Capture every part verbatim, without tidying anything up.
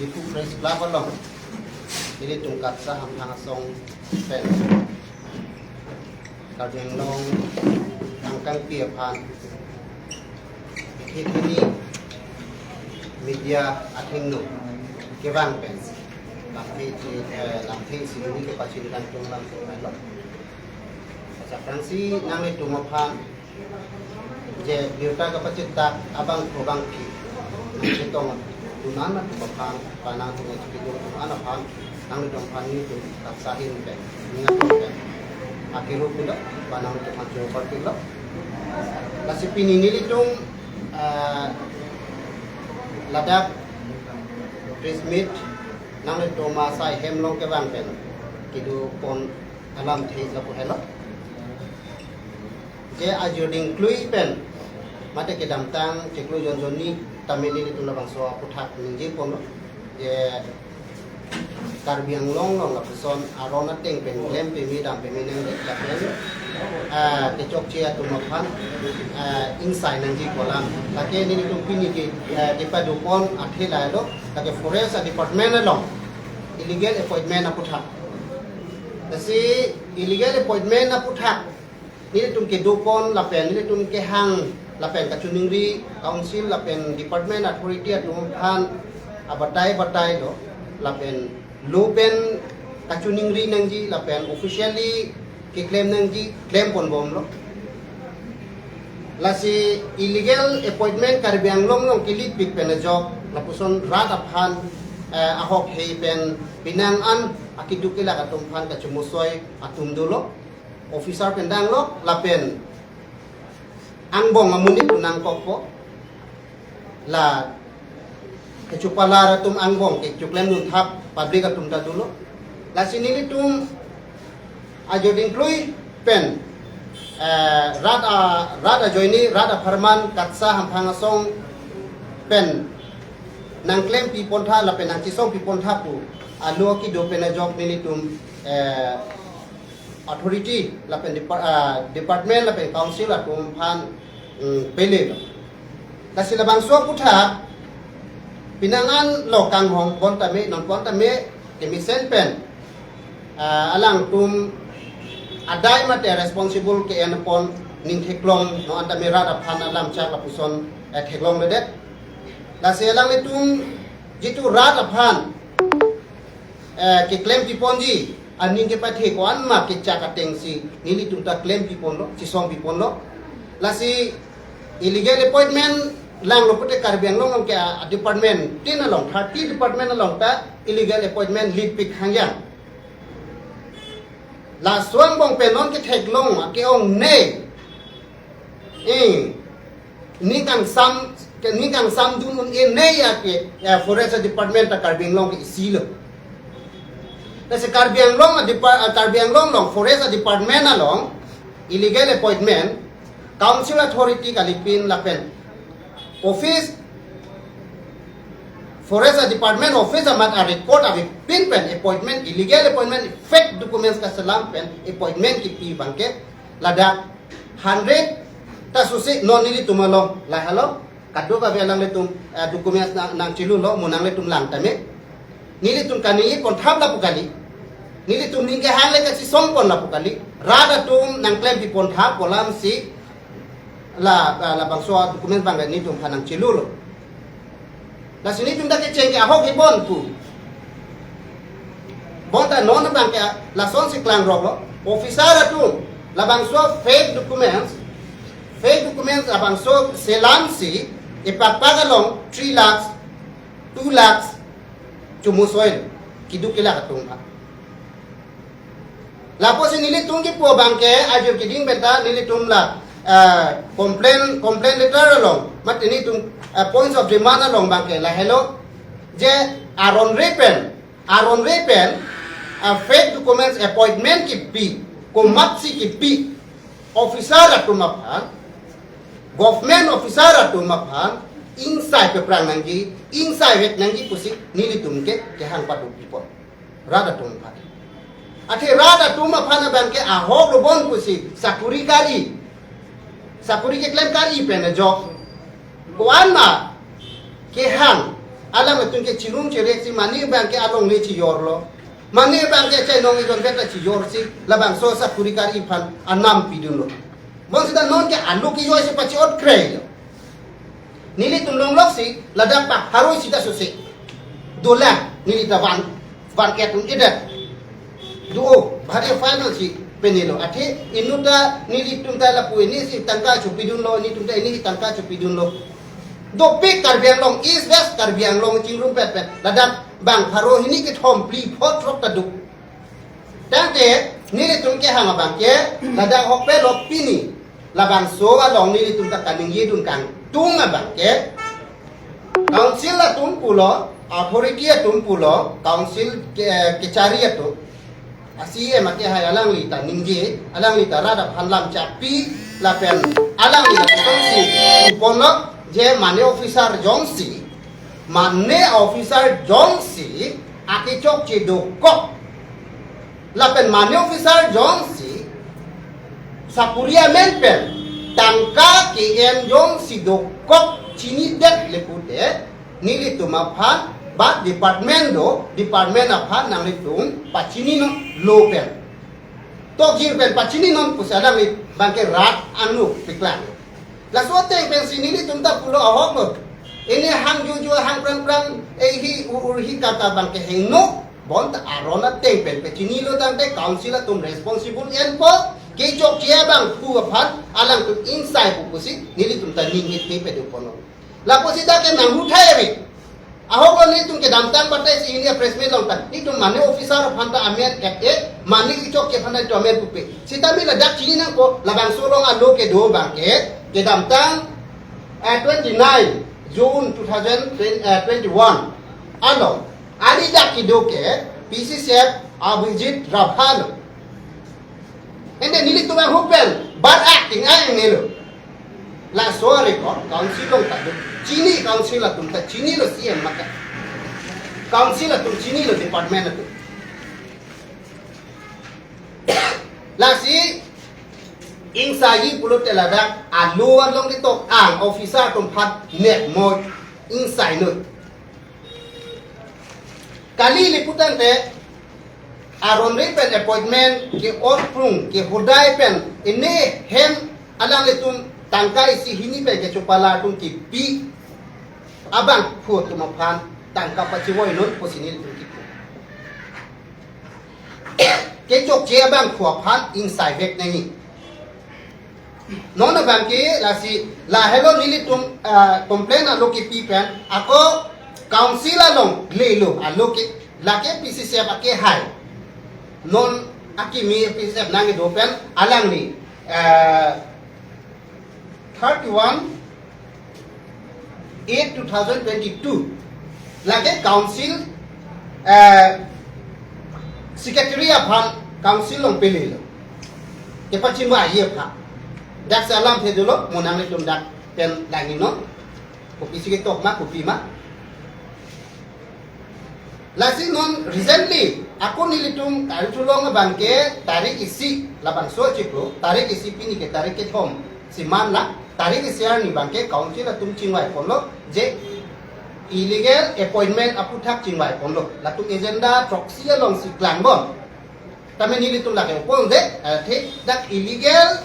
Diphu Press Club along ilitum KATSSA hamphang asong pen Karbi Anglong angkangpi aphan ithi hini media athengno kevang pen lamthe, eh, lamthe isi hini kepachini kangtung lamthe lo. Aphrangsi nanglitum aphan je birta kapachethak abang kobang ki nangchetong tunan atum aphan, panang tum chikidun tunan aphan, nanglitum aphan nelitum KATSSA ahin pen, ning atum pen akiru pilo, panang tum aphan chokor pilo. Lasi pini nelitum, ah, ladak press meet nanglitum asai hem along kevang pen kedopon alamthe lapu helo. Je ajuding klui pen mate kedamtang chiklo jon jonni tame nelitum labangso aphuthak ningjeponlo. Je Karbi Anglong along lapuson aron ateng pen klem peme dam peme nangji lapen, ah, kechokche atum aphan, ah, ingsai nangji pu alam. Lake nelitum pini ke, ah, kepadopon athe lahelo, lake Forest Department along illegal appointment aphuthak. Lasi illegal appointment aphuthak nelitum kedopon lapen nelitum kehang lapen kachiningri council lapen department authority atum aphan abatai batai lo lapen law pen kachiningri nangji lapen officially keklem nangji klemponbomlo. Lasi illegal appointment Karbi Anglong along kelitpik pen ajok lapuson rat aphan, eh, ahok hei pen penang an akeduk kelak atum aphan kachimusoi atum dolo. Officer pen danglo lapen angbong amonit nangkokpo, la kechopalar atum angbong kechoklem dunthap public atum ta dolo. Lasi nelitum ajuding klui pen, eh, rat a, rat ajoine, rat apharman KATSSA hamphang asong pen nangklem pipontha lapen nangchesong pipontha pu alo kedo pen ajok nelitum, eh, authority lapen depar-, ah, department lapen council atum aphan, mm, pele lo. Lasi labangso aphuthak penang an lo kanghong bon tame non bon tame kemesen pen, ah, alangtum adai mate responsible ke-enpon ning theklong non an tame rat aphan alam chak lapuson, eh, theklongledet. Lasi alanglitum jitu rat aphan eh, keklem piponji aning kepathe ko-an ma kechak atengsi nelitum ta klem piponlo, chesong piponlo. Lasi illegal appointment langlo pute Karbi Anglong along ke a, a department tin along, thirty department along ta illegal appointment litpik hangyang. Laso angbong pen non ketheklong ke-ongnei. Eh, ning kangsam, ke ning kangsam dun un-enei ake, eh, Forest Department ta Karbi Anglong ke isi lo. Lasi Karbi Anglong a depar-, ah, Karbi Anglong along Forest Department along illegal appointment, council authority kalipin lapen office, Forest Department office amat a record avepin pen appointment, illegal appointment, fake documents kaselam pen appointment kipi abangke ladak hundred ta susi non nelitum along lahelo. Kadokave alanglitum, eh, documents nang, nangchelulo, mo nanglitum lang tame. Nelitum kaningjeponthap lapu kali. Nelitum ning kehang le kachesongpon lapu kali. Rat atum nangklem piponthap pu alamsi la, la, labangso documents abang nelitum aphan nangchelulo. Lasi nelitum ta kecheng ke ahok hibon pu. Bonta non abangke lasonsi klangroklo. Officer atum labangso fake documents, fake documents labangso selamsi epakpak along three lakhs, two lakhs chumusoilo, keduk kelak atum aphan. Lapusi nelitum kipu abangke ajir keding pen ta nelitum la, eh, complaint, complaint letter along, mate nelitum, eh, points of demand along abangke lahelo, je aron re pen, aron re pen, eh, fake documents appointment kipi, komatsi kipi, officer atum aphan, government officer atum aphan, ingsai peprang nangji, ingsai vek nangji pusi nelitum ke kehang paduk pipon. Rat atum aphan. Athe rat atum aphan abangke ahok lobon pusi sakuri kari, sakuri keklem kari pen ajok ko-an ma kehang Alanglitum ke chirum chirek si mane abang ke alongle chiyorlo. Mane abang ke chainong ejon beta chiyor si labangso sakuri kari aphan anam pidunlo. Bonsita non ke alo kejoi si pachi-ot kreilo. Nelitum longlok si ladak pak haroi sita sose. Dolang neli ta van, van ke atum idat. Do, bhari final si penelo. Athe inut ta nelitum ta lapu ini si tangka chopidunlo, nelitum ta ini si tangka chopidunlo. Dopik Karbi Anglong, East West Karbi Anglong chingrum petpet. Ladak bang pharo hini kethom phli pho throk ta do. Tangte nelitum kehang abang ke, ladak ahokpet lo pini. Labangso along nelitum ta kaningjedun kangtung abang ke, council atum pulo, authority atum pulo, council ke, kechari atum. A C E M akehai alangli ta ningje, alangli ta rat aphan lam chapi, lapen alangli ta kosonsi puponlo je mane officer jongsi, mane officer jongsi akechokche dokok, lapen mane officer jongsi sakuri amen pen tangka ke-en jongsi dokok chinidet le pute, nelitum aphan ba department do, department aphan nanglitum pachininon lo pen. Tokjir pen pachininon pusi alangli abang ke rat angno piklang. Laso ateng pensi nelitum ta pulo ahok lo. Ini hang juju hang prang prang, eh, hi ur ur hi kaka abang ke hingno. Bonta aron ateng pen pachinilo tangte council atum responsible enpo. Kechokche abang phu aphan alangtum ingsai pu pusi nelitum ta ning it ke pedu pono. Lapusi dak ke nanghu thai ave. Ahok lo nelitum kedamtang batai si ini press meet along ta, nelitum mane officer aphan ta amen et-e, mane kechokche aphan ta nelitum amen pupe. Sitame ladak chini nangpo, labangso along alo kedo abang ke, kedamtang, eh, twenty-nine June two thousand twenty-one along, ari dak kedo ke P C C F Abhijit Rabha lo. Ende nelitum ahok pen, but acting ayang nelo. Laso record council along ta do. Chini council atum ta chinilo, C M maka. Council atum chinilo, department atum. Lasi ingsaiji pulote ladak alo along ketok ang officer atum aphan nek mo ingsainoi. Kali le putangte aron re pen appointment ke-ot prung ke hodai pen ini hem alanglitum tangka isi hini pen kechopala atum kipi abang phu atum aphan tangka pachivoinon pusi nelitum kipu. Kechokche abang phu aphan ingsaivek nangji. Non abang ke lasi lahelo nelitum, ah, complain alo kipi pen ako council along lelo alo ke lake P C C F akehai. Non akimi P C C F nangkedo pen alangli, ah, thirty-one eight two thousand twenty-two lake council, eh, secretary aphan council along pelelo. Kepachimba aye aphan. Dak salam thedulo, mo nanglitum dak pen langnon. Kopi si ketok ma, kopi ma. Lasi non recently, ako nelitum kali thulong abang ke tarik isi, labangso chiklo, tarik isi pini ke tarik kethom si man la, tarik isi arni abang ke council atum chingvai ponlo, je illegal appointment aphuthak chingvai ponlo, latum agenda throksi along si klangbom. Tame nelitum lake pon de, eh, the, dak illegal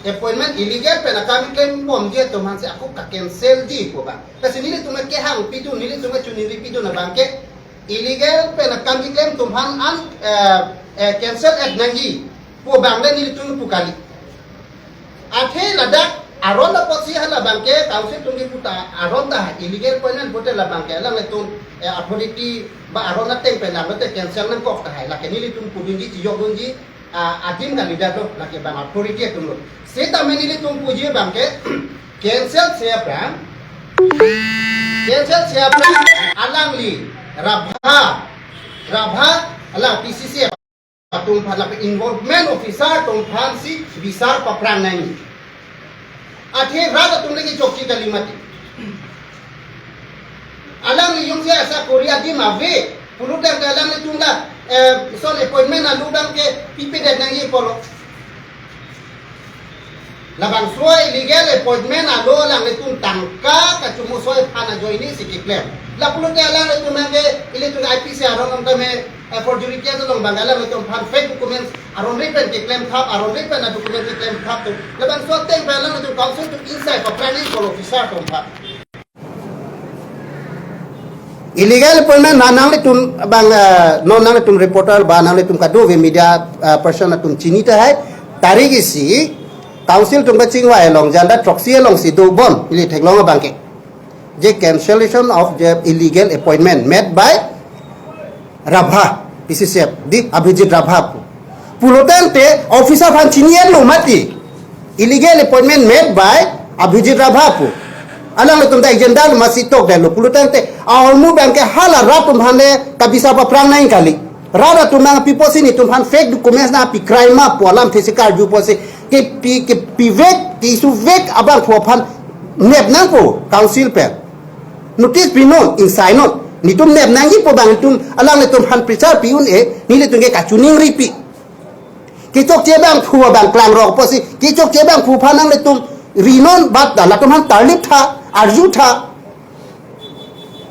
appointment, illegal pen akam keklem bomji atum aphan si ako ka-cancel ji pu abang. Lasi nelitum kehang pidun, nelitum chuningri pidun abang ke illegal pen akam keklem atum aphan an, eh, eh, cancel et nangji pu abang le nelitum pu kali. Athe ladak aron apotsi hala abang ke council atum kipu ta aron ta illegal appointment pute labang ke alanglitum, eh, authority ba aron ateng pen lam te cancel nangkok tahai, lake nelitum pudunji, chiyokdunji, ah, adim kalidet lo, lake abang authority atum lo. Setame nelitum puji abang ke cancel si aphrang, cancel si aphrang alangli Rabha, Rabha ala P C C F atum aphan lapen involvement officer atum aphan si bisar paphrang nangji. Athe rat atum le kechokche kali mati. Alangli jongsi asakori adim ave pulote alanglitum la, eh, son appointment alo abang ke pipedet nangji pulo. Labangso illegal appointment alo alanglitum tangka kachomo soi aphan ajoine si keklem. Lapulote alanglitum abangke ilitum I P C aron tame, eh, forgery case along abang alanglitum aphan fake documents aron ri pen keklem thap, aron ri pen a-document keklem thap atum. Labangso ateng pen alanglitum council atum ingsai paphrang nangji officer atum aphan. Illegal appointment na nanglitum abang, eh, non nanglitum reporter ba nanglitum kadokave media, eh, person atum chini tahai, tarik isi council atum kachingvai along janda throksi alongsi dobom ili theklong abangke. Je cancellation of the illegal appointment made by Rabha, P C C F, di Abhijit Rabha pu. Pulotangte officer aphan chini-etlo mati. Illegal appointment made by Abhijit Rabha pu. Alanglitum ta agenda lo masi tokdetlo. Pulotangte ahormu abangke hala rat atum aphan le kabisa paphrang nangji kali. Rat atum abang pi apotsi netum aphan fake documents nangpi crime ma pu alamthe si karju apotsi kepi, kepivek, kesuvek abangphu aphan nep nangpo council pen. Notice pinon, ingsainon. Netum nep nangjipo abang netum alanglitum aphan pressure pi un-e, nelitum ke kachiningripi. Kechokche abangphu abang klangrok apotsi, kechokche abangphu aphan nanglitum rinon, but latum aphan tarlip tha, arju tha.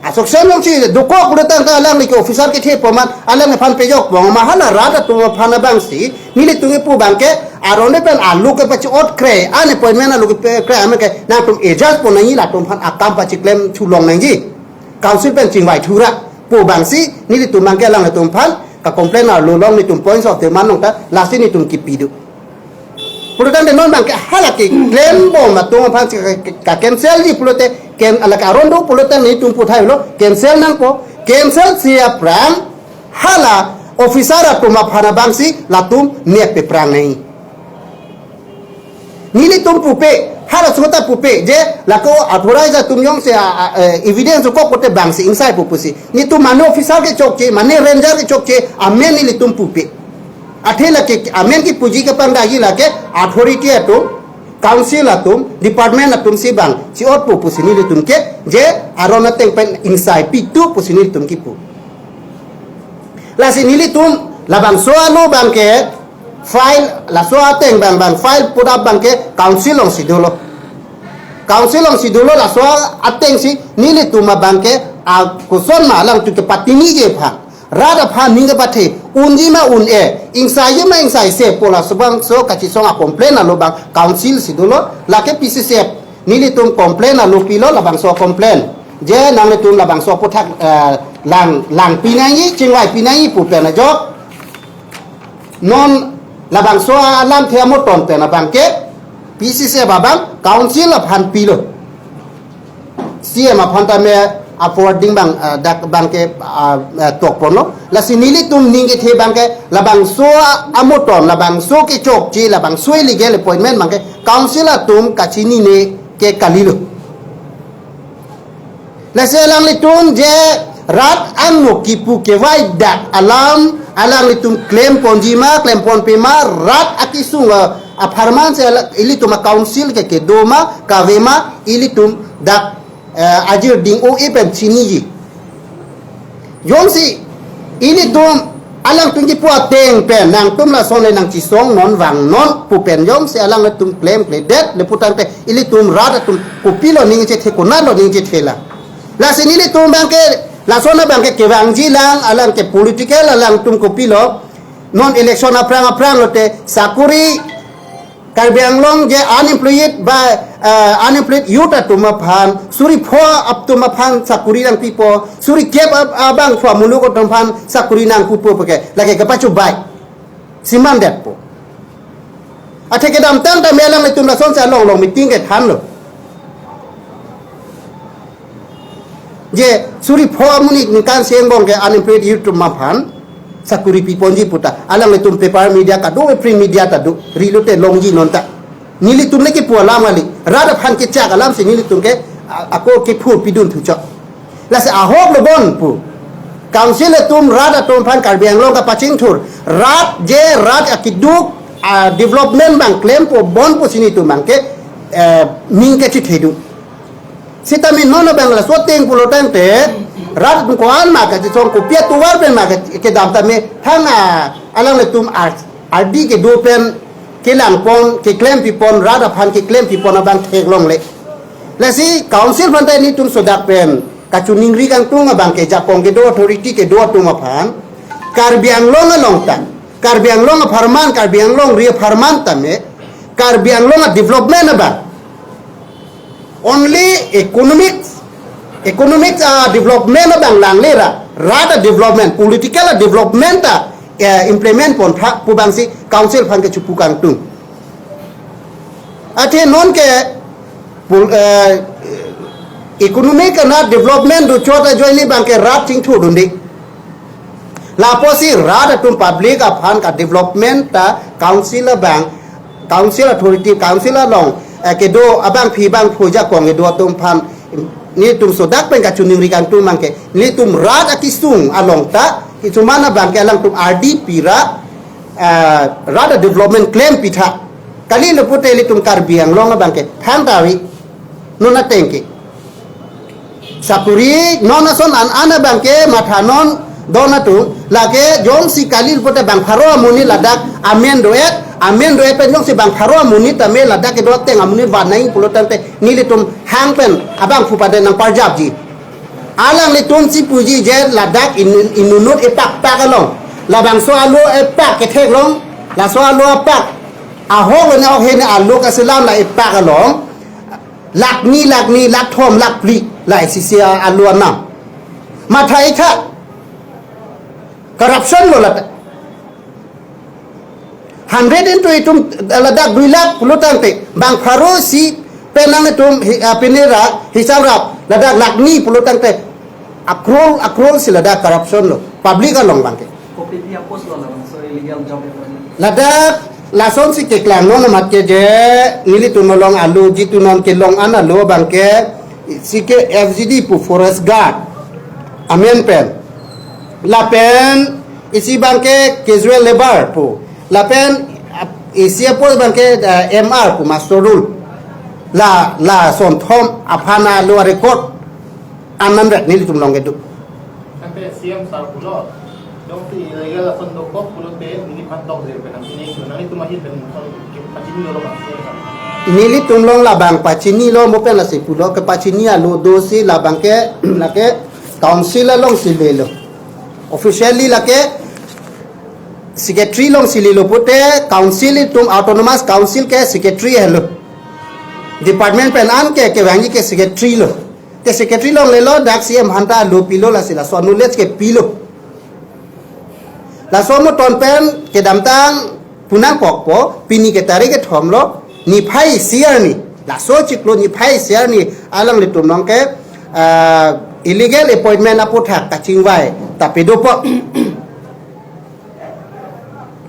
Asoksen alongsi dokok pulotangte alangli ke officer kethe pu amat, alangliphan pejokpo ma hala rat atum aphan abangsi, nelitum kipu abangke, aron pen alo kepachi-ot kre, unappointment alo kepachi-ot kre, ameke nangtum adjust pon nangji, latum aphan akam pachiklem thulong nangji. Council pen chingvai thura pu abangsi, nelitum abangke alanglitum aphan ka-complain arlo along netum points of demand along ta, lasi netum kipi do. Pulotangte non abangke hala keklembom atum aphan si ka, ka, ka-cancel ji pulote, ken, hala ke aron do pulotangte netum pu thailo, cancel nangpo, cancel si aphrang hala officer atum aphan abangsi latum nep paphrang nangji. Nelitum pupe, hala suta pupe, je lake authorize atum jongsi a, a, eh, evidence kok pote abangsi ingsai pu pusi. Netum mane officer kechokche, mane ranger kechokche, amen nelitum pupe. Athe lake amen kipuji kepangdaji lake authority atum, council atum, department atumsi abang chi-otpo pusi nelitum ke, je aron ateng pen ingsai pitu pusi nelitum kipu. Lasi nelitum labangso alo abangke file, laso ateng abang, abang file put up abangke council alongsi dolo. Council alongsi dolo, laso atengsi nelitum abangke a koson ma alangtum kepatini je aphan, rat aphan ning kepathe, unji ma un-e, ingsaiji ma ingsaise pu laso abangso kachesong a-complain alo abang council si dolo, lake P C C F nelitum complain alo pilo, labangso complain. Je nanglitum labangso aphuthak, eh, lang, langpi nangji, chingvaipi nangji pu pen ajok. Non labangso alamthe amoton pen abangke P C C F abang council aphan pilo. C M aphan tame a-forwarding abang, ah, dak abangke, ah, ah, tokponlo. Lasi nelitum ning kethe abangke labangso amoton, labangso kechokche, labangso illegal appointment abangke council atum kachinine ke kalilo. Lasi alanglitum je rat angno kipu kevai dak alam alanglitum klemponji ma, klemponpe ma, rat akesung, eh, apharman si ala-, ilitum a-council ke kedo ma, kave ma, ilitum dak, eh, ajir ding-o-e pen chiniji. Jongsi ilitum alangtum kipu ateng pen nangtum lason le nangchesong non vangnon pu pen jongsi alangtum klemkledet le putangte ilitum rat atum kopilo ning chethe, konatlo ning chethe la. Lasi nelitum abangke lason abangke kevangji lang, alang ke political alangtum kopilo, non election aphrang aphrang lote sakori Karbi Anglong je unemployed ba, eh, unemployed youth atum aphan, suri pho atum aphan sakori nangpipo, suri kep ab-, abangphu amuluk atum aphan sakori nangpupo puke, lake kepachubai. Simandetpo. Athe kedamtang ta me alanglitum lasonsi along along meeting kethanlo. Je suri pho amonit ningkan seng angbong ke unemployed youth atum aphan sakori piponji puta. Alanglitum paper media kado, print media ta do. Rilote longji non ta. Nelitum le kipu alam kali. Rat aphan kechak alamsi nelitum ke a-, ako kephur pidun thuchot. Lasi ahok lo bon pu. Council atum rat atum aphan Karbi Anglong kapachingthur. Rat je rat akeduk, ah, development abang klempo bon pusi nelitum abangke, eh, ning kachethedun. Sitame non abang laso ateng pulotangte, rat atum ko-an ma kachesong, kopi atovar pen ma ke-, kedam tame, thang, ah, alanglitum ar-, ardi kedo pen, kelangpon, keklempipon, rat aphan keklempipon abang theklongle. Lasi council aphan ta nelitum sodak pen kachiningri kangtung abang ke jakong kedo authority kedo atum aphan, Karbi Anglong along ta, Karbi Anglong apharman, Karbi Anglong ri apharman tame, Karbi Anglong a development abang, only economics, economics a development abang langle ra, rat a development, political a development ta eh, implement pon tha pu abangsi council aphan kechipu kangtung. Athe non ke pul- eh, economic ana development do chot ajoine abang ke rat chingthur dunde. Lapusi rat atum public aphan ka development ta council abang, council authority, council along eh, kedo abangpi abangphu jakong kedo atum aphan nelitum sodak pen kachiningri kangtung abang ke nelitum rat akesung along ta kechuman abang ke alangtum ardi pi ra eh, rat a development klempi tha. Kalilo pute ilitum Karbi Anglong abang ke thangta ri non ateng ke sakuri non ason an an abang ke matha non don atum lake jongsi kalilo pute bang pharo amonit ladak amen do-et, amen do-et pen jongsi bang pharo amonit tame ladak kedo ateng amonit van nangji pulo tangte nelitum hang pen abangphu paden nangparjapji. Alanglitum si puji je ladak in- inut inut epakpak along, labangso alo epak kethek along, laso alo apak ahok lo ne ahok he ne alo kaselam la epak along, lakh ni, lakh ni, lakh thom, lakh phli la isi si alo anam. Matha-i tha. Corruption lo lata. Hundred into itum ladak dui lakh pulo tangte bang pharo isi pen nangtum hi- ah, pini ra hisap rap ladak lakh ni pulo tangte a crore a crore si ladak corruption lo public along abang ke. Kopi pi apos lo labangso illegal job appointment. Ladak lason si keklang non amat ke je nelitum along alo jitu non kelong an alo abang ke C K F G D pu forest guard amen pen lapen isi abang ke casual labour pu. Lapen ap- isi apor abang ke eh, M R pu master rule. La la son thom aphan alo record an an ret nelitum along kedo. Ante C M sir pulo, jongsi illegal ason dokok pulote neliphan tok jir penang sini. So nanglitum ahin pen pachini lo ma C M sir. Nelitum along labang pachini lo mo pen lasi pulo kepachini alo dosi labang ke lake council along si lelo. Officially lake secretary along si lelo pute council itum autonomous council ke secretary helo. Department pen an ke kevangji ke secretary lo. Te secretary along lelo dak C M aphanta lo pilo lasi laso knowledge ke pilo. Laso mo ton pen kedamtang punang kokpo pini ke tarik kethom lo niphai isi arni. Laso chiklo niphai isi arni alanglitum along ke ah, illegal appointment aputhak kachingvai ta pedopo.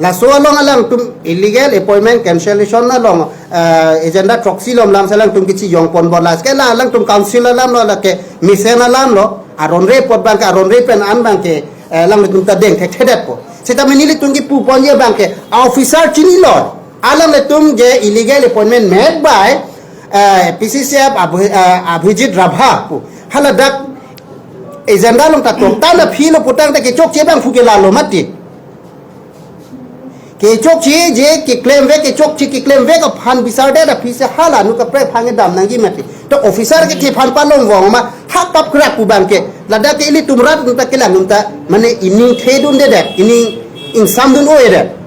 Laso along alangtum illegal appointment cancellation along eh, agenda throksi lom lam si alangtum kechijong pon bon las ke la alangtum council alam lo lake mesen alam lo aron re apot abang ke aron re pen an abang ke eh, alangtum ta deng thekthedetpo. Seta nelitum kipu ponji abang ke officer chinilo. Alanglitum je illegal appointment made by eh, P C C F Abhi- eh, Abhijit Rabha pu. Haladak agenda along ta tong ta na philo putangte kechokche abangphu ke lalo mati. Kechokche je keklemvek kechokche keklemvek aphan bisardet aphi si hala nu kaprek aphan kedam nangji mati. To officer kethe aphan palongvong ma ha pap krak pu abang ke ladak ke ilitum rat atum ta kelang atum ta mane ining thedundedet ining ingsamdun-oidet.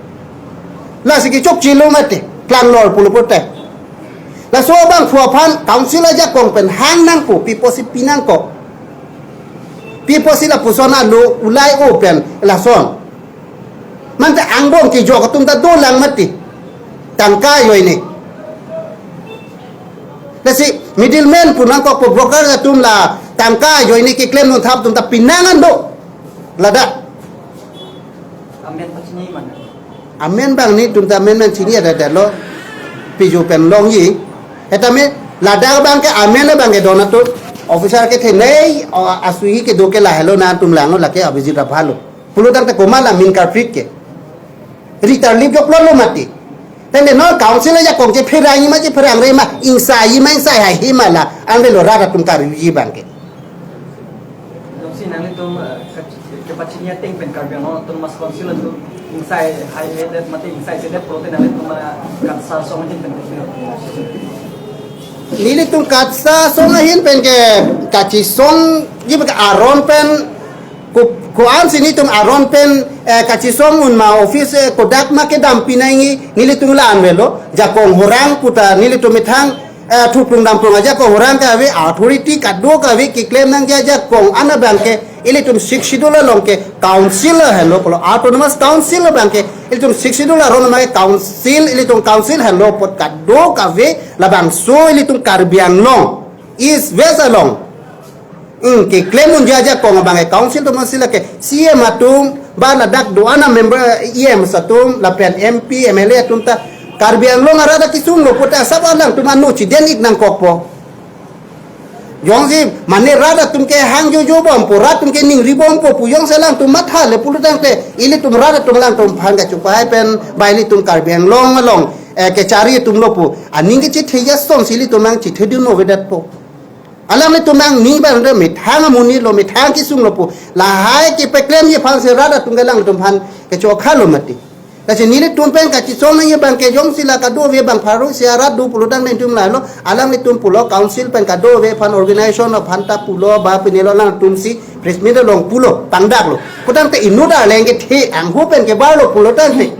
Lasi kechokche lo mati klanglor pulo pute. Laso abangphu aphan council ajakong pen hang nangpo pi apotsi pi nangkok. Pi apotsi lapuson alo ulai o pen lason. Mante angbong kejok atum ta dolang mati. Tangka ajoine. Lasi middleman pu nangkokpo broker atum la tangka ajoine keklem nangthap atum ta pinangan do. Ladak. Amen pachini mana? Amen abang nelitum ta amen amen chini ada ada lo. Piju pen longji. Etame ladak abang ke amen abang ke don atum. Officer kethe nei o asui kedo ke lahelo nangtum lang lo lake Abhijit Rabha lo. Pulo tangte komat la min karprit ke. Ritar lip jok lo mati. Tangte non council ajakong chepherangji ma chepherangre ma ingsaiji ma ingsai haihe ma la anvelo rat atum karjuji abang ke. Jongsi nanglitum eh, ke- kepachini ateng pen Karbi Anglong Autonomous Council atum ingsai haihedet mate ingsaisedet pulote nanglitum eh, KATSA asong ahin pen ke. Nelitum KATSA asong ahin pen ke kachisong ji bak aron pen ko, ko-an si nelitum aron pen, eh, kachisong un ma office, eh, kodak ma kedam pinai nelitum la-an avelo, jakong horang puta nelitum methang, eh, thuplung damplung ajakong horang kave, authority kadokave keklem nangji ajakong an abang ke ilitum Sixth Schedule along ke council henlo pulo, autonomous council abang ke ilitum Sixth Schedule aron ma ke council, ilitum council henlo apot kadokave labangso ilitum Karbi Anglong East West along, hmm, keklem unji ajakong abang ke council atum si lake C M atum, ba ladak do-an a-member, E M atum, lapen M P, M L A atum ta Karbi Anglong arat akesung lo puta asap alangtum ano chiden-ik nangkokpo. Jongsi mane rat atum ke hang jojo bompo, rat atum ke ningri bompo pu jongsi alangtum matha le pulo tangte, ilitum rat atum alangtum aphan kachupahai pen, ba ilitum Karbi Anglong along, eh, kechari atum lo pu aning kechethe ason si ilitum nangchethedun avedet po. Alanglitum nangning abang de methang amonit lo, methang kesung lo pu. Lahai kepeklemji aphan si rat atum ke alangtum aphan kechokha lo mati. Lasi nelitum pen kachisong nangji abang ke jongsi la kadokave bang pharo si arat do pulo tangte nelitum lahelo, alanglitum pulo council pen kadokave aphan, organization aphan ta pulo, ba pine lo alangtum si press meet along pulo pangdak lo. Pulotangte inut arleng kethe angho pen kebar lo pulo tangte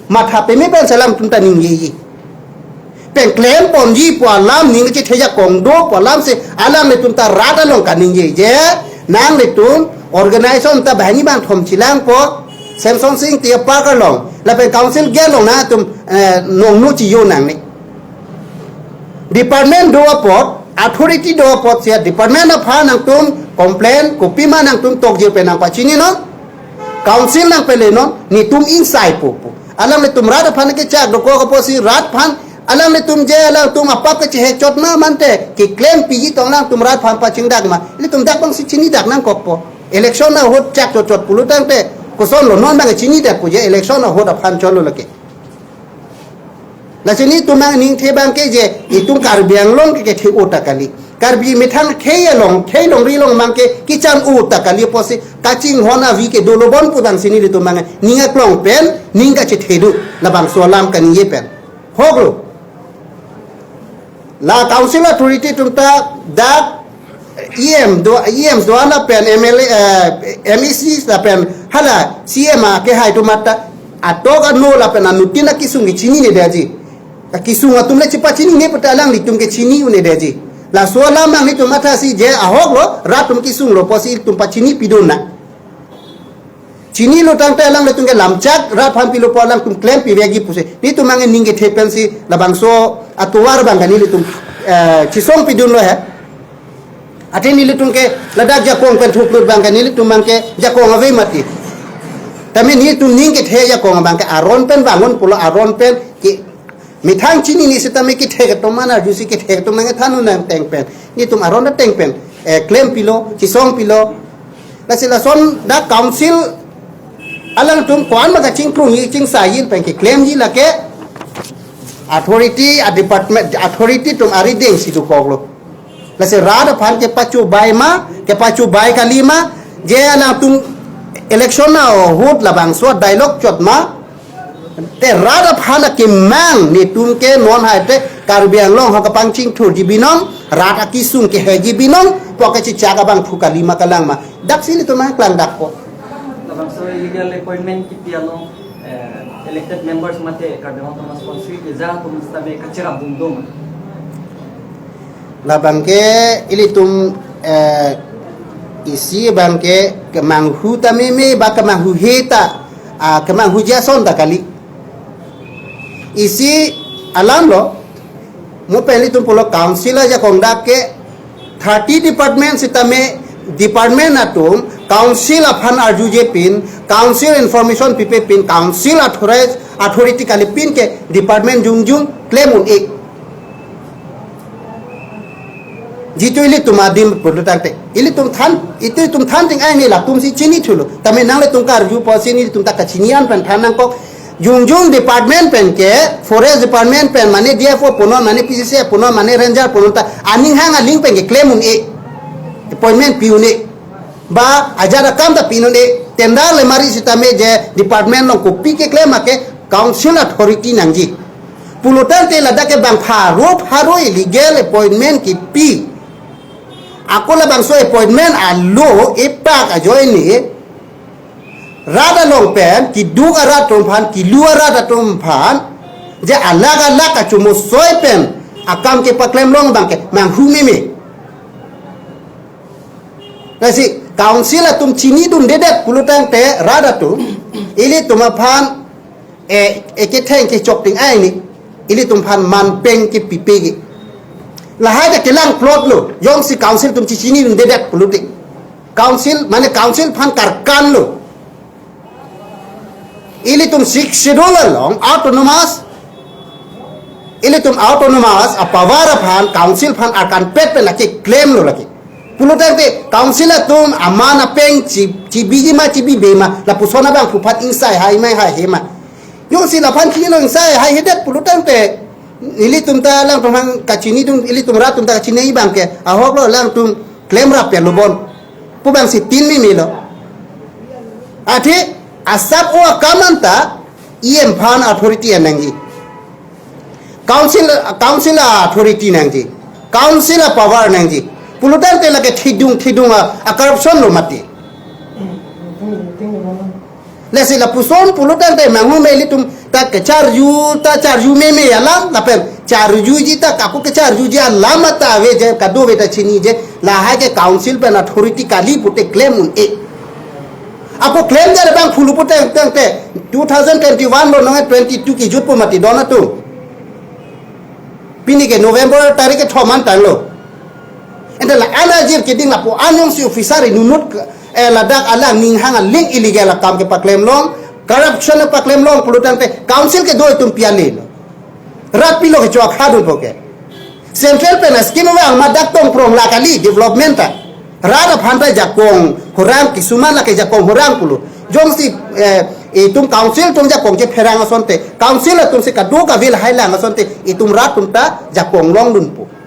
matha peme pen si alangtum ta ningjeji. Pen klem ponji pu alam, ning kechethe ajakong do pu alam si alanglitum ta rat along kaningje je, nanglitum organization ta banghini bangthom chelangpo, Semsonsing Ingti a-park along, lapen council gate along nangtum, eh, nongno chijo nangne. Department do apot, authority do apot si department aphan nangtum complain, kopima nangtum tokjir pen nangpachininon, council nangpelenon, nelitum ingsai po pu. Alanglitum rat aphan kechak dokok apotsi rat aphan, alanglitum je alangtum apap kechehek chot ma mante keklem piji tong alangtum rat aphan pachingdak ma, ilitum dak abang si chinidak nangkokpo. Election ahut chak chot chot pulo tangte, koson lo non abang chinidak pu je election ahut aphan chot lo lake. Lasi nelitum nangning the abang ke je, itum Karbi Anglong ke kethe-o ta kali. Karbi methang khei along, khei longri along abang ke kechan-o ta kali apotsi kachinghon avi ke dolo bon pu abang si nelitum nangning aklong pen ning kachethe do, labangso alam kaningje pen. Ahok lo. La council authority atum ta dak E M do, E M do-an lapen M L A, eh, M A Cs lapen hala C M akehai atum ta atok ano lapen anuttin akesung ke chinine detji. Akesung atum le chepachinine puta alanglitum ke chini un-e detji. Laso alam nangtum mathasi je ahok lo, rat atum kesung lo apotsi itum pachini pidun nang. Chinilo tangte alanglitum ke lamchak rat aphan pilo pu alangtum klem pivekji pusi. Nelitum nangning kethe pensi labangso atovar abang ke nelitum, eh, chisong pidun lo he. Athe nelitum ke ladak jakong pen thuplut abang ke nelitum abang ke jakong ave mati. Tame nelitum ning kethe ajakong abang ke aron pen vangun pulo, aron pen ke methang chinine sitame kethek atum an arjusi kethek atum nangthan un nangteng pen. Nelitum aron ateng pen, eh, klem pilo, chisong pilo. Lasi lason dak council alangtum ko-an ma kachingkrungji, chingsaiji pen keklemji lake authority a-department, authority atum arideng si dokok lo. Lasi rat aphan kepachobai ma, kepachobai kali ma, je alangtum election ahut labangso dialogue chot ma, te rat aphan akemang nelitum ke non hai te Karbi Anglong ahok kapangchingthurji binong, rat akesung kehekji binong, pu kachechak abangphu kali ma kalang ma. Dak si nelitum nangklangdakpo. Labangso illegal appointment kipi along, eh, elected members mate Karbi Anglong Autonomous Council keja atum sitame kacherap bung do ma? Labang ke ilitum, eh, isi abang ke kemanghu ta meme ba kemanghuhe ta, ah, kemanghuji ason ta kali. Isi alam lo, mo pen ilitum pulo council ajakong dak ke thirty department sitame department atum council aphan arjuje pin, council information pipe pin, council authorize, authority kali pin ke department jongjong klem un-e. Jitu ilitum adim pulo tangte, ilitum than, ilitum than ting ai ne latum si chinithulo. Tame nanglitum karju apotsi nelitum ta kachini an pen than nangkok. Jongjong department pen ke, forest department pen, mane D F O punon, mane P C C punon, mane ranger punon ta aning hang aling pen ke klem un-e, appointment pi un-e. Ba ajat akam ta pi un-e, tender le mari sitame je department along kopi keklem ma ke council authority nangji. Pulo tangte ladak ke bang pharo pharo illegal appointment kipi Ako labangso appointment alo epak ajoine rat along pen, kiduk arat atum aphan, kilu arat atum aphan, je alak alak kachomosoi pen akam kepaklem long abangke manghu meme. Lasi council atum chinidundedet pulotangte rat atum, ilitum aphan, eh, eketheng kechok ting ai ni, ilitum aphan manpeng kepipegi. Lahai ta kelang plot lo, jongsi council atum chichinidundedet pulote. Council, mane council aphan karkan lo. Ilitum Sixth Schedule along autonomous, ilitum autonomous apower aphan council aphan arkanpet pen lake claim lo lake. Pulotangte council atum aman apeng chi, chibiji ma chibibe ma, lapuson abangphu aphan ingsai hai mai hai he ma. Jongsi laphan chinilo ingsai haihedet pulotangte, ilitum ta alangtum aphan kachinidun, ilitum rat atum ta kachini abangke ahok lo, alangtum klemrap ya lubon pu abangsi tin meme lo. Athe asap o akam anta E M aphan authority nangji. Council, council authority nangji. Council apower nangji. Pulotangte lake thidung thidung a, a corruption lo mati. Lasi lapuson pulotangte manghu me, ilitum ta kecharju, ta charju meme alam, lapen charjuji ta, ako kecharjuji alam anta ave je, kadokave ta chini je, lahai ke council pen authority kali pute claim un-e. Ako claim jare abangphu lo putangte, two thousand twenty-one lo nonge twenty-two kijutpo mati don atum. Pini ke November tarik kethom an tanglo. Ente la-an ajir keding lapu-an jongsi officer inutnut, eh, ladak alang ninghang aling illegal akam kepaklem long, corruption kepaklem long pulotangte council kedo itum pi ale lo. Rat pilo kecho akhadunpo ke. Central pen a scheme vang ma dak tongprong la kali development ta. Rat aphan ta jakong horang, kisuman lake jakong horang pulo. Jongsi, eh, itum council atum jakong chepherang asonte, council atumsi kadokave lahai lang asonte, itum rat atum ta jakong longdunpo.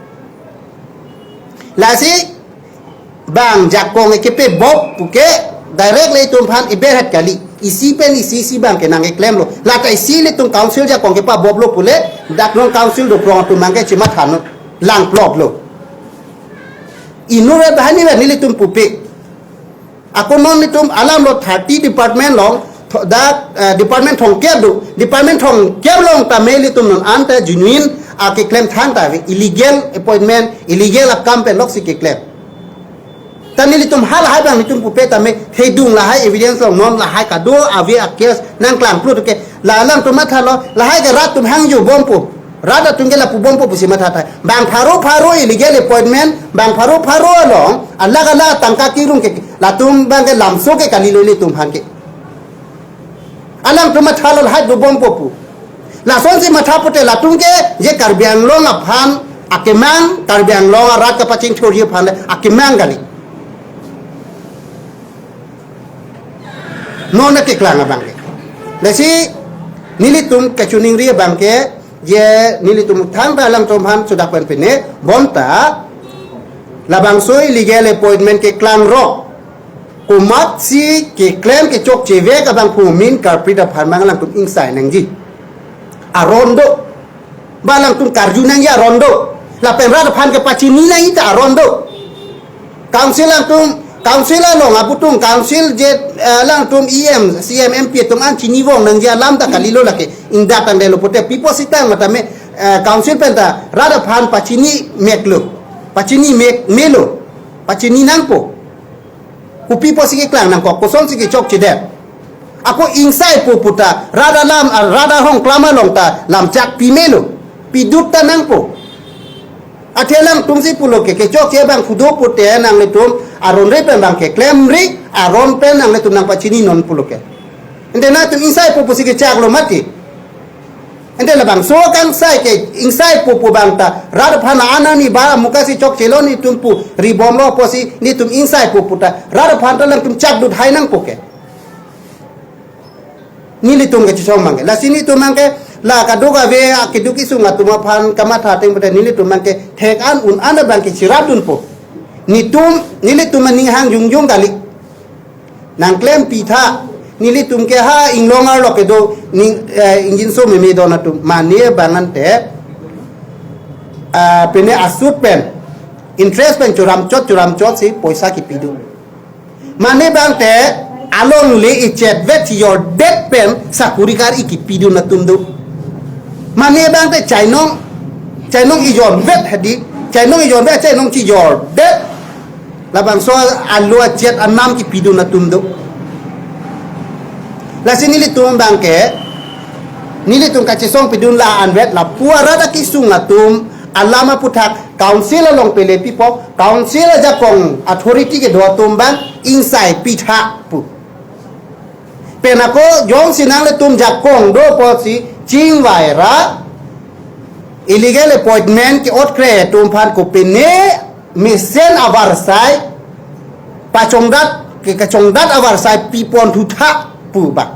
Lasi bang jakong kepe bop puke direct le itum aphan iberhet kali. Isi pen isi isi abangke nangkeklem lo. Lata isi ilitum council jakong kepabop lo pule, dak non council doprong atum abangke chimathanon, lang plot lo. Inut rat banghini rat nelitum pupe. Ako non nelitum alam lo thirty department along, tho-, dak, eh, department thomkep do. Department thomkep along tame ilitum non anta genuine akeklem thangta ave, illegal appointment, illegal akam pen loksi keklem. Ta nelitum halahai abang nelitum pupe tame, thedung lahai evidence along non lahai kado ave a case nangklangplut ke. La alangtum mathalo, lahai ke rat atum hangjo bompo. Rat atum ke lapu bompo pusi mathathai. Bang pharo pharo illegal appointment, bang pharo pharo along alak alak tangka kirung ke, latum abangke lamso ke kali lo ilitum aphan ke. Alangtum mathalo lahai dobompo pu. Lasonsi matha pute latum ke je Karbi Anglong aphan akemang, Karbi Anglong arat kapachingthurji aphan le akemang kali. Non akeklang abangke. Lasi nelitum kachiningri abangke, je nelitum thangta alangtum aphan sudak pen pine, bonta labangso illegal appointment keklang rok, komatsi keklem kechokchevek abangphu min karpit aphan mang alangtum ingsai nangji. Aron do. Ba alangtum karju nangji aron do. Lapen rat aphan kepachini nangji ta aron do. Council alangtum, council along aputhung, council je, eh, alangtum E M, C M, M P atum an chinivong nangji alam ta kalilo lake. Ingdat tangdetlo pute pi apotsi tang matame, eh, council pen ta rat aphan pachini meklo. Pachini mek melo. Pachini nangpo. Kopi apotsi keklang nangkok, kosonsi kechokchedet. Ako ingsaipo puta, rat alam, rat ahong klam along ta lamchak pi melo, pidut ta nangpo. Athe alangtumsi pulo ke, kechokche abangphu do pute nanglitum aron re pen abangke klemri, aron pen nanglitum nangpachininon pulo ke. Ante nangtum ingsaipo pusi kechaklo mati. Ante labangso kangsai ke ingsaipo pu abang ta, rat aphan anani ba muka si chokchelo nelitum pu ribomlo apotsi nelitum ingsaipo puta, rat aphan ta alangtum chakdut hai nangpo ke. Nelitum kechesong abangke. Lasi nelitum abangke la kadokave akeduk isung atum aphan kamatha ateng pute nelitum abangke thek an un an abangke chirapdunpo. Nelitum, nelitum aning hang jongjong kali. Nangklem pitha, nelitum ke ha inglong arlo kedo ning, eh, ingjinso meme don atum. Mane abang ante, ah, pine asut pen Interest pen churamchot churamchot si poisa kipidun. Mane bangte alongle ichetvet si jordet pen sakuri kar-i kipidun atum do. Mane bangte chainong, chainong ijonvet hadi, chainong ijonvet chainong chijordet. Labangso alo achet anam kipidun atum do. Lasi nelitum bangke, nelitum kachesong pidun la anvet lapu arat akisung atum alam aputhak council along pele pipo, council ajakong authority kedo atum bang ingsai pitha pu. Pen ako jongsi nanglitum jakong do apotsi chingvai ra illegal appointment ke-otkre atum aphan kopine mesen avarsai pachongdat ke kachongdat avarsai pipon thutha pu bang.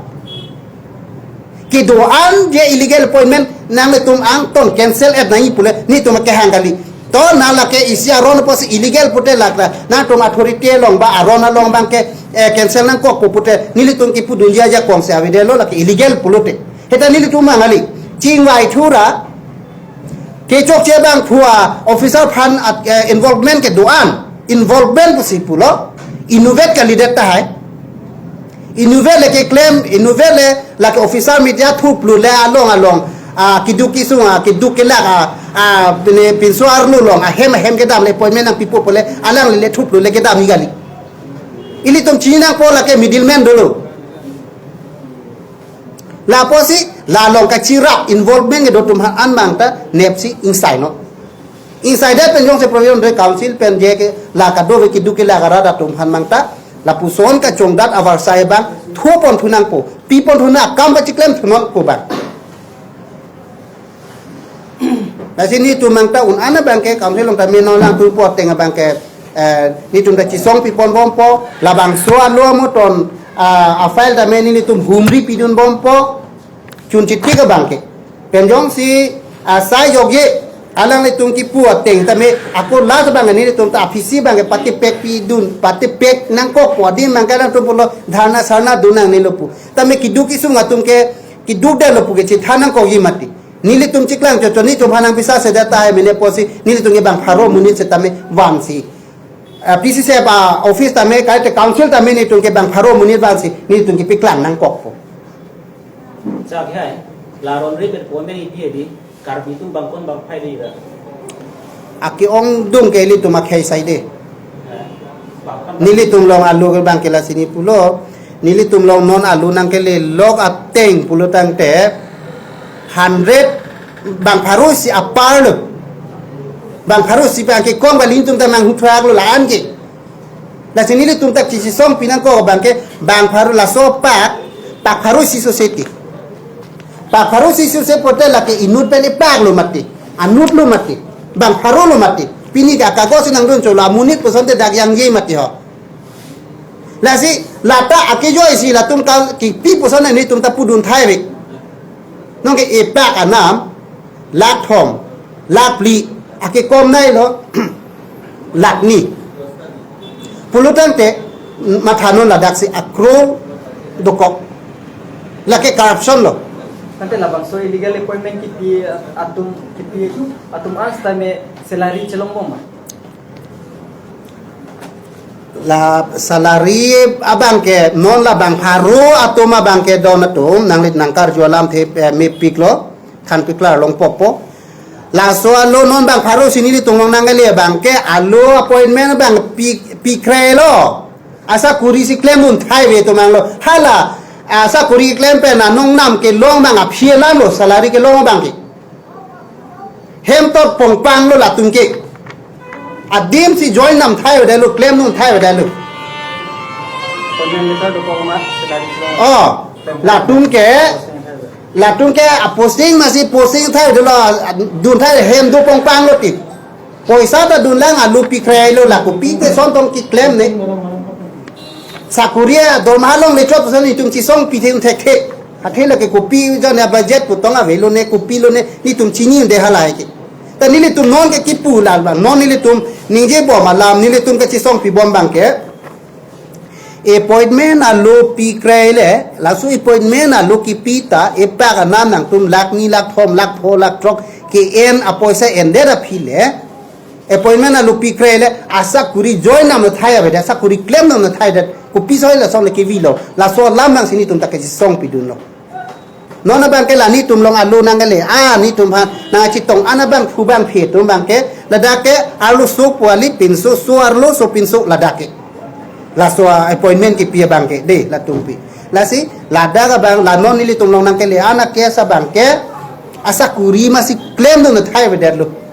Kedo-an je illegal appointment nanglitum angton cancel-et nangji pule nelitum kehang kali. To na lake isi aron apotsi illegal pute lake nangtum authority along ba aron along bangke, eh, cancel nangkok pu pute nelitum kipudunji ajakong si avedetlo lake illegal pulote. Heta nelitum mang kali. Chingvai thu ra kechokche bang phua officer aphan at, eh, involvement kedo-an. Involvement pusi pulo. Inutvet kalidet tahai. Inutvet le keklem, inutvet le lake officer media thuplu le along along. Ah, keduk kesung, ah, keduk kelak, ah, ah, pine pinso arlo along, ah, hem hem kedam le appointment nangpipo pule, alangli le thuplu le kedamji kali. Ilitum chinang po lake middleman dolo. Lapusi, la along kachirap involvement kedo atum aphan bangta nepsi ingsai no. Ingsaidet pen jongsi provision re council pen je ke la kadove keduk kelak arat atum aphan bangta lapuson kachongdat avarsai bang thupon thunangpo, pipon thunang akam pachiklem thunangpo bang. Lasi nelitum bangta un-an abangke council along tame non lang tupo ateng abangke, eh, nelitum ta chesong pipon bompo, labangso alo amoton, ah, afile tame nelitum humri pidun bompo, chun chitik abangke. Pen jongsi, ah, sai jokje, alanglitum kipu ateng tame, ako la abangke nelitum ta aphisi abangke patipek pidun, patipek nangkokpo adim bangke alangtum pulo dharna sarna dun nangnelo pu. Tame keduk kesung atum ke, keduk detlo pu ke chethan nangkokji mati. Nelitum chiklang chotchot nelitum aphan nangpisa sedet tahai mene apotsi nelitum ke bang pharo monit setame vansi. Ah, P C C F, ah, office tame kaite council tame nelitum ke bang pharo monit vansi nelitum kepaklang nangkokpo. Chak hai, la aron ri pen pomen iti edi, Karbi atum bangkon bangphai ri ra. Ake-ongdung ke ilitum akhei saide. Eh, bangkon. Nelitum along alo ke bangke lasi neli pulo. Nelitum along non alo nangkelelok ateng pulo tangte hundred bang pharo isi apar lo. Bang pharo isi bangke kong bali nelitum ta manghu thrak lo la-an ke. Lasi nelitum ta chesong pinangkok bangke bang pharo laso pak, pak pharo isi soseti. Pak pharo isi sose pote lake inut pen ipak lo mati. Anut lo mati. Bang pharo lo mati. Pini ke akagos nangdun cholo amonit pusonte dak jangje mati ho. Lasi lata akejo isi latum ta kipi puson nelitum ta pudun thai ve. Nonke ipak anam, lakh thom, lakh phli, akekom nai lo, lakh ni. Pulo tangte, mathanon ladaksi akror dokok. Lake corruption lo. Tangte labangso illegal appointment kipi atum, kipi atum an setame salary chelong bom ma? La salary abangke non la bang pharo atum abangke don atum nanglit nangkarju alamthe, eh, mepik lo, thanpik klar longpokpo. Laso alo non bang pharo isi nelitum along nangkele abangke alo appointment abang pi, pikre lo. Asakuri si klemdun thai ve atum ang lo. Hala asakuri klem pen anong nam kelong abang aphi alam lo, salary kelong abangke. Hem tot pongpang lo latum ke. Adim si join nam thai vedetlo, klemdun thai vedetlo. Konen letter do pong ma, sedari lo. Oh, latum ke, latum ke aposting masi posting thai dolo, dun thai hem do pongpang lo ti. Poisa ta dun lang alo pikre lo la kopi te son tong keklem ne. Sakuri adormaha longle chot puson nelitum chesong pithe un thekthe. Athe lake kopi jon ya budget pu tong avelo ne, kopi lo ne, nelitum chini un-e halahai ke. Ta nelitum non ke kipu lal bang, non nelitum ningje bom alam, nelitum kachesong pibom abangke. Appointment alo pikre le, laso appointment alo kipi ta, ipak anam nangtum lakh ni, lakh thom, lakh pho, lakh throk, ke-en apoisa endet aphi le. Appointment alu pikre le asakuri join nam thai avedet, asakuri klem nam thaidet. Kopi soi lason le kevilo. Laso alam nang si netum ta kachisong pidunlo. Non abang ke la netum along alu nang kele. Ah, netum aphan nang chetong an abang phu bangphi atum abang ke. Ladak ke arloso pu kali, pinso, so arloso pinso ladak ke. Laso appointment kepi abang ke. De, latum pi. Lasi, ladak abang, la non nelitum along nang kele. An a-case abang ke. Asakuri masi klem dun thai avedetlo.